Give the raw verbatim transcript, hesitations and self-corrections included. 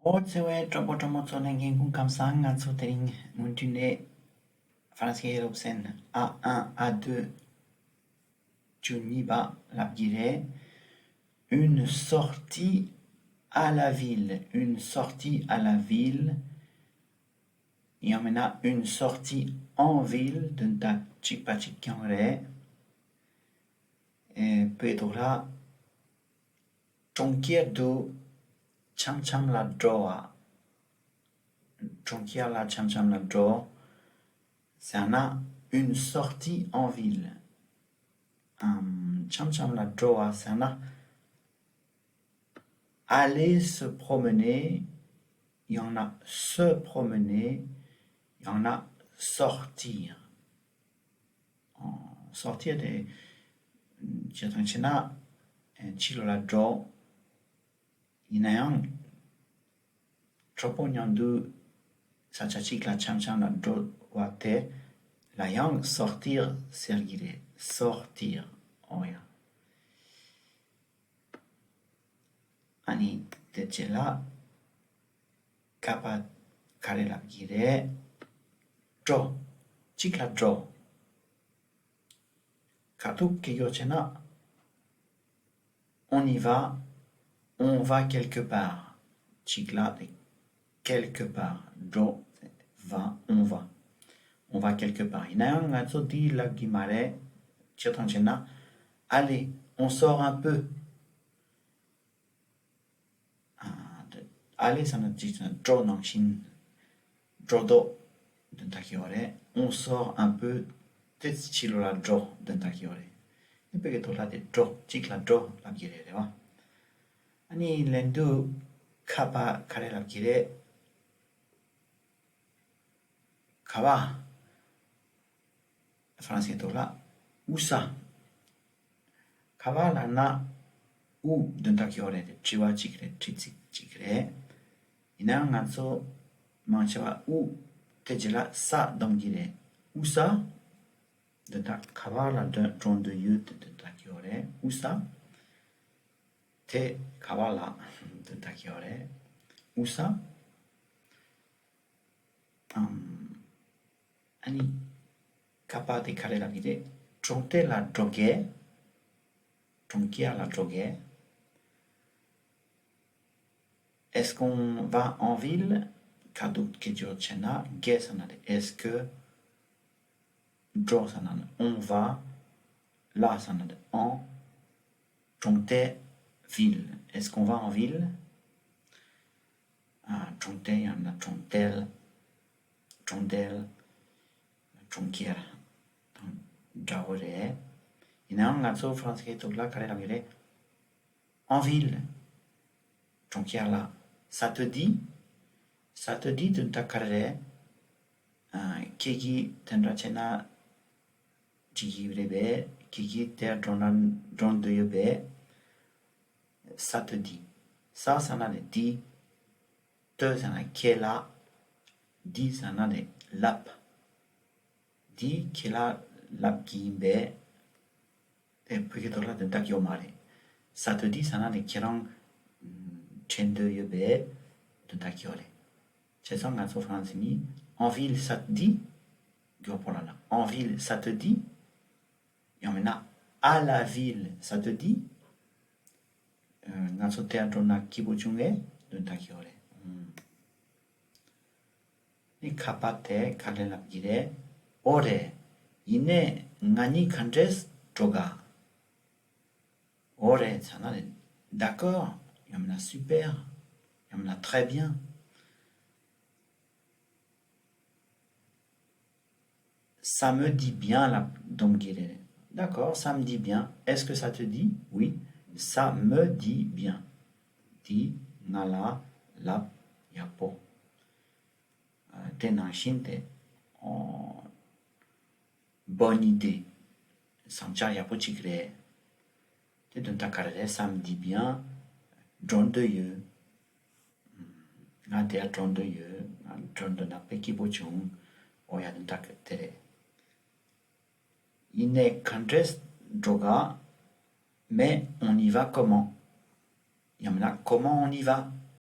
ཨོ་ཚེ་བའི་གྲོགས་པོ་གྲོགས་མོ་ཚོ་ལྷན་རྒྱས་སྐུ་ཁམས་བཟང་། ང་ཚོ་དེ་རིང་སྔོན་འགྲོ་ནས་ཧྥ་རན་སིའི་སློབ་ཚན་ཨ་ཨན་ཨ་དུ་བཅུ་གཉིས་པ་ལབ་ཀྱི་རེད། Une sortie à la ville, une sortie à la ville. ཡང་མིན་ན་une sortie en ville དོན་དག་གཅིག་པ་གཅིག་རྐྱང་རེད། ཨེ་བོད་ཐོག་ལ་གྲོང་ཁྱེར་དུ་འཆམ་འཆམ་ལ་འགྲོ་བ། གྲོང་ཁྱེར་ལ་འཆམ་འཆམ་ལ་འགྲོ་ཟེར་ན་une sortie en ville. ཨམ། འཆམ་འཆམ་ལ་འགྲོ་བ་ཟེར་ན། Aller se promener, ཡང་ན་se promener, ཡང་ན་sortir. ཨོ། sortir དེ་སྤྱིར་བཏང་བྱས་ན་ཕྱི་ལོགས་ལ་འགྲོ། ཡིན་ན་ཡང་གྲོགས་པོ་མཉམ་དུ་ས་ཆ་གཅིག་ལ་འཆམ་འཆམ་ལ་འགྲོ་བ་དེ་ལ་ཡང་sortir ཟེར་གྱི་རེད། sortir. ཨོ་ཡ། ཨ་ནི་དེ་རྗེས་ལ་ཁ་པ་ག་རེ་ལབ་ཀྱི་རེད། འགྲོ། གཅིག་ལ་འགྲོ། ཁ་ཐུག་གི་ཡོ་བྱས་ན། On y va, on va quelque part. གཅིག་ལ་དེ། quelque part. འགྲོ། va, on va. On va quelque part. ཡིན་ན་ཡང་ང་ཚོ་དེ་ལབ་ཀྱི་མ་རེད། སྤྱིར་བཏང་བྱས་ན། Allez, on sort un peu. ཨ། དེ། aller ཟེར་ན་གཅིག་བྱས་ན་འགྲོ་ནང་བཞིན། འགྲོ་ལྡོག་དོན་དག་གི་ཡོད་རེད། on sort un peu དེ་ཕྱི་ལོགས་ལ་འགྲོ་དོན་དག་གི་ཡོད་རེད། དེ་བོད་སྐད་ཐོག་ལ་དེ་འགྲོ། གཅིག་ལ་འགྲོ་ལབ་ཀྱི་རེད། རེད་བ། ཨ་ནི་ལན་དུ་ཁ་པ་ག་རེ་ལབ་ཀྱི་རེད། ག་བ། ཧྥ་རན་སིའི་ཐོག་ལ། Où ça? ག་བ་ལབ་ན། Où དོན་དག་ཡོད་རེད། དེ་དྲི་བ་གཅིག་རེད། དྲི་ཚིག་གཅིག་རེད། ཡིན་ནའང་ང་ཚོ་མང་ཆེ་བ་Où དེ་རྗེས་ལ་ça སྡོམ་གྱི་རེད། Où ça? དོན་དག་ག་བ་ལ་འགྲོ་འགྲོ་འདོད་ཡོད་དེ་དོན་དག་ཡོད་རེད། Où ça? དེ་ག་བ་ལ་དོན་དག་ཡོད་རེད། Où ça? ཨམ། ཨ་ནི་ཁ་པ་དེ་ག་རེ་ལབ་ཀྱི་རེད། གྲོང་སྡེ་ལ་འགྲོ་གས། གྲོང་ཁྱེར་ལ་འགྲོ་གས། Est-ce qu'on va en ville? ཁ་ཐུག་གི་ཡོ་བྱས་ན་གས་ཟེར་ན་དེ། Est-ce que འགྲོ་ཟེར་ན་དེ། On va. ལ་ཟེར་ན་དེ། En. གྲོང་སྡེ། Ville. Est-ce qu'on va en ville? ཨ། གྲོང་སྡེ་ཡང་ན་གྲོང་རྡལ། གྲོང་རྡལ། གྲོང་ཁྱེར་དང་འདྲ་བོ་རེད། ཡིན་ནའང་ང་ཚོ་ཧྥ་རན་སིའི་ཐོག་ལ་ག་རེ་ལབ་ཀྱི་རེད། En ville. གྲོང་ཁྱེར་ལ། Ça te dit? Ça te dit དོན་དག་ག་རེ་རེད། ཨ། ཁྱེད་ཀྱིས་དེ་འདྲ་བྱས་ན་འགྲིག་གི་རེད་པས། ཁྱེད་ཀྱིས་དེར་འགྲོ་ན་འགྲོ་འདོད་ཡོད་པས། Ça te dit. Ça ཟེར་ན་དེ། Dit. Te ཟེར་ན་ཁྱེད་ལ། Dit ཟེར་ན་དེ་ལབ། Dit ཁྱེད་ལ་ལབ་ཀྱི་ཡིན་པས། དེ་བོད་སྐད་ཐོག་ལ་དོན་དག་ཡོད་མ་རེད། Ça te dit ཟེར་ན་དེ་ཁྱེད་རང་ཨམ། དྲན་འདོད་ཡོད་པས་དོན་དག་ཡོད་རེད། བྱས་ཙང་ང་ཚོ་ཧྥ་རན་སི་ནི། En ville, ça te dit? མགྱོགས་པོ་ལབ་ན། En ville, ça te dit? ཡང་མིན་ན། À la ville, ça te dit? ཨ། ང་ཚོ་དེར་འགྲོ་ན་སྐྱིད་པོ་བྱུང་ངས་དོན་དག་ཡོད་རེད། ཨུམ། ནི་ཁ་པ་དེ་ག་རེ་ལབ་ཀྱི་རེད། ཨོ་རེད། ཡིན་ནའི་ང་གཉིས་ག་འདྲས་འགྲོ་ག། ཨོ་རེད་ཟེར་ན་རེད། D'accord. ཡང་མིན་ན་super. ཡང་མིན་ན་très bien. Ça me dit bien ལབ་སྡོམ་གྱི་རེད། D'accord, ça me dit bien. Est-ce que ça te dit? Oui, ça me dit bien. འདི་ང་ལ་ལབ་ཡག་པོ། ཨ། དེ་ནང་བཞིན་དེ། ཨོ། Bonne idée. བསམ་འཆར་ཡག་པོ་གཅིག་རེད། དེ་དོན་དག་ག་རེ་རེད། Ça me dit bien. འགྲོ་འདོད་ཡོད། ང་དེར་འགྲོ་འདོད་ཡོད། ང་འགྲོ་འདོད་ན་དཔེ་སྐྱིད་པོ་བྱུང་། ཨོ་ཡ། དོན་དག་དེ་རེད། ཡིན་ནའི་ག་འདྲས་འགྲོ་ག། Mais on y va comment? ཡང་མིན་ན། Comment on y va?